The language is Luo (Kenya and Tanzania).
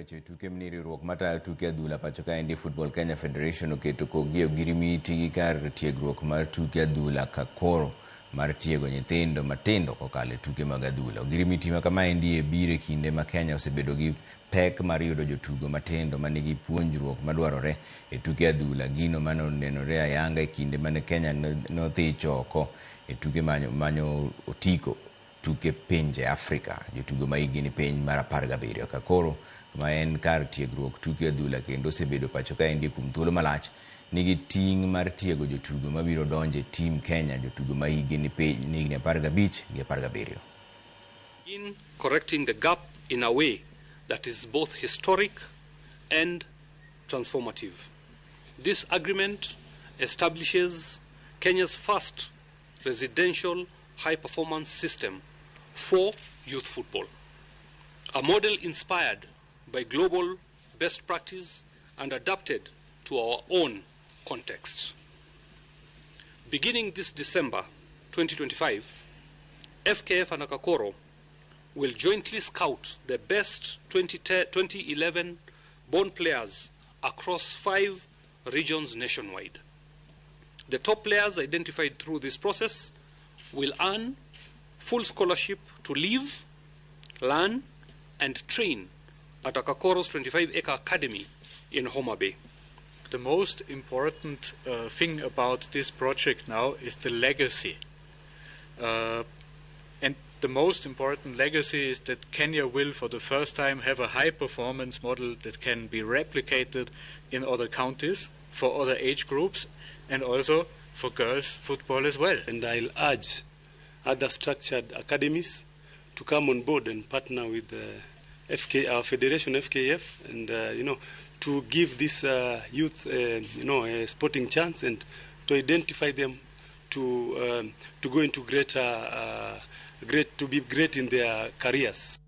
Weche tuke mni riwruok matayo tuke adhula pacho kaendi Football Kenya Federation oketo kogi e ogirimiti gi kar tiegruok mar tuke adhula Kakoro mar tiego nyithindo matindo kokalo e tuke mag adhula. Ogirimiti ma kamaendi e biro e kinde ma Kenya osebedo gi pek mar yudo jotugo matindo manigi puonjruok madwarore e tuke adhula, gino manonenore ayanga e kinde mane Kenya nothicho oko e tuke manyo otiko tuke pinje Afrika jotugo ma hikgi ni piny mar 17. Kakoro ma en kar tiegruok tuke adhula kendo osebedo pacho kaendi kuom thuolo malach nigi ting' mar tiego jotugo mabiro donjo e team Kenya jotugo ma hikgi ni piny ni higni 15 gi 17. In correcting the gap in a way that is both historic and transformative. This agreement establishes Kenya's first residential high-performance system for youth football, a model inspired by global best practice and adapted to our own context. Beginning this December 2025, FKF and Acakoro will jointly scout the best 2011 born players across 5 regions nationwide. The top players identified through this process will earn full scholarship to live, learn, and train at Acakoro's 25-acre academy in Homa Bay. The most important thing about this project now is the legacy. And the most important legacy is that Kenya will, for the first time, have a high-performance model that can be replicated in other counties, for other age groups, and also for girls football as well. And I'll urge other structured academies to come on board and partner with the FK, our federation FKF, and to give this youth a sporting chance and to identify them to go into greater, great to be great in their careers.